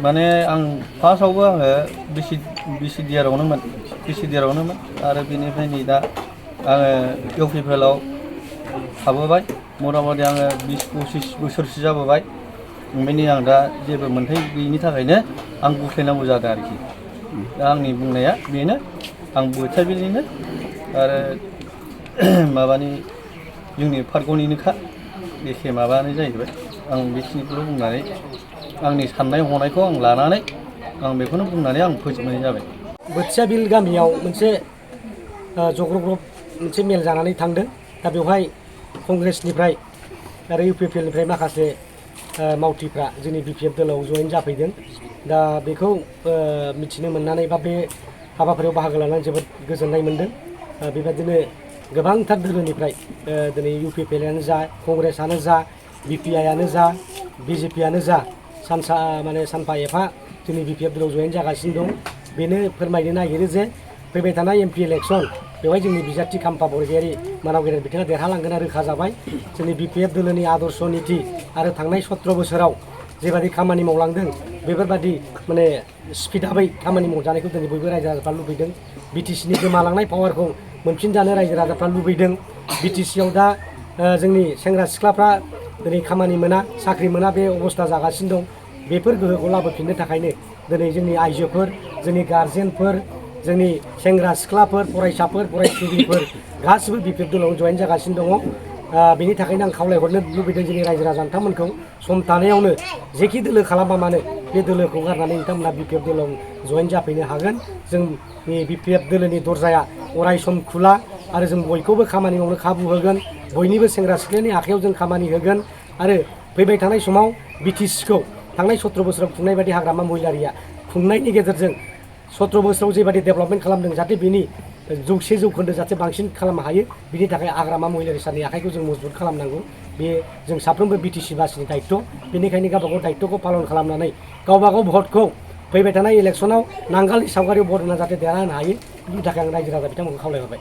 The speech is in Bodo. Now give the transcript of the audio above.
माने आं फार्स्टआवबो आङो बिसिडिआरआवनोमोन आरो बेनिफ्राय नै दा आङो इउपिपिएलआव हाबोबाय मथा-मथि आङो 20-25 बोसोरसो जाबोबाय। ओमफ्राय आं दा जेबो मोन्थाय गैयिनि थाखायनो आं गुस्लायनांगौ जादों आरोखि। दा आंनि बुंनाया बेनो, आं बोथियाबिलनिनो आरो माबानि जोंनि पार्कनिनोखा एखे माबायानो जाहैबाय। आं बेखिनिखौल' बुंनानै आंनि साननाय हनायखौ आं लानानै आं बेखौनो बुंनानै आं फोजोबनाय जाबाय। बोथियाबिल गामियाव मोनसे जग्रब मोनसे मेल जानानै थांदों। दा बेवहाय कंग्रेसनिफ्राय आरो इउपिपिएलनिफ्राय माखासे मावथिफ्रा जोंनि बिपिएफ दलाव जयेन जाफैदों। दा बेखौ मिथिनो मोननानै बा बे हाबाफारियाव बाहागो लानानै जोबोद गोजोननाय मोनदों। बेबायदिनो गोबांथार धोरोमनिफ्राय दिनै इउपिपिएलआनो जा, कंग्रेसआनो जा, बिपिआइआनो जा, बिजेपिआनो जा सानफा एफा जोंनि बिपिएफ दलाव जयेन जागासिनो दं। बेनो फोरमायनो नागिरो जे फैबाय थानाय एमपि इलेक्सन बेवहाय जोंनि बिजाथि खाम्फा बरगयारि मानाव गेदेर बिथाङा देरहालांगोना रोखा जाबाय। जोंनि बिपिएफ दोलोनि आदर्श निति आरो थांनाय 17 बोसोराव जेबादि खामानि मावलांदों बेफोरबादि माने स्पिडआपै खामानि मावजानायखौ दिनै बयबो रायजो राजाफ्रा लुबैदों। बिटिसिनि गोमालांनाय पावारखौ मोनफिनजानो रायजो राजाफ्रा लुबैदों। बिटिसिआव दा जोंनि सेंग्रा सिख्लाफ्रा दिनै खामानि मोना, साख्रि मोना बे अबस्था जागासिनो दं। बेफोर गोहोखौ लाबोफिननो थाखायनो दिनै जोंनि आइजोफोर, जोंनि गार्जेनफोर, जोंनि सेंग्रा सिख्लाफोर, फरायसाफोर, फरायसुलिफोर गासिबो बिपिएफ दलाव जयेन जागासिनो दङ। बेनि थाखायनो आं खावलायहरनो लुबैदों जोंनि रायजो राजा नोंथांमोनखौ सम थानायावनो जेखि दोलो खालामा मानो बे दोलोखौ गारनानै नोंथांमोना बिपिएफ दलाव जयेन जाफैनो हागोन। जोंनि बिपिएफ दोलोनि दरजाया अराय सम खुला आरो जों बयखौबो खामानि मावनो खाबु होगोन। बयनिबो सेंग्रा सिख्लानि आखायाव जों खामानि होगोन आरो फैबाय थानाय समाव बिटिसिखौ थांनाय 17 बोसोराव खुंनाय बायदि हाग्रामा महिलारिया खुंनायनि गेजेरजों 17 बोसोराव जेबादि डेभेलपमेन्ट खालामदों जाहाथे बेनि 100% जाहाथे बांसिन खालामनो हायो बिनि थाखाय हाग्रामा महिलारि साननि आखाइखौ जों मजबुत खालामनांगौ। बे जों साफ्रोमबो बिटिसि बासिनि दायित्व। बेनिखायनो गावबागाव दायित्वखौ पालन खालामनानै गावबागाव भटखौ फैबाय थानाय इलेक्सनाव नांगालनि सावगारियाव भट होना जाहाथे देरहाहोनो हायो बिनि थाखाय आं रायजो राजा बिथांमोनखौ खावलायहरबाय।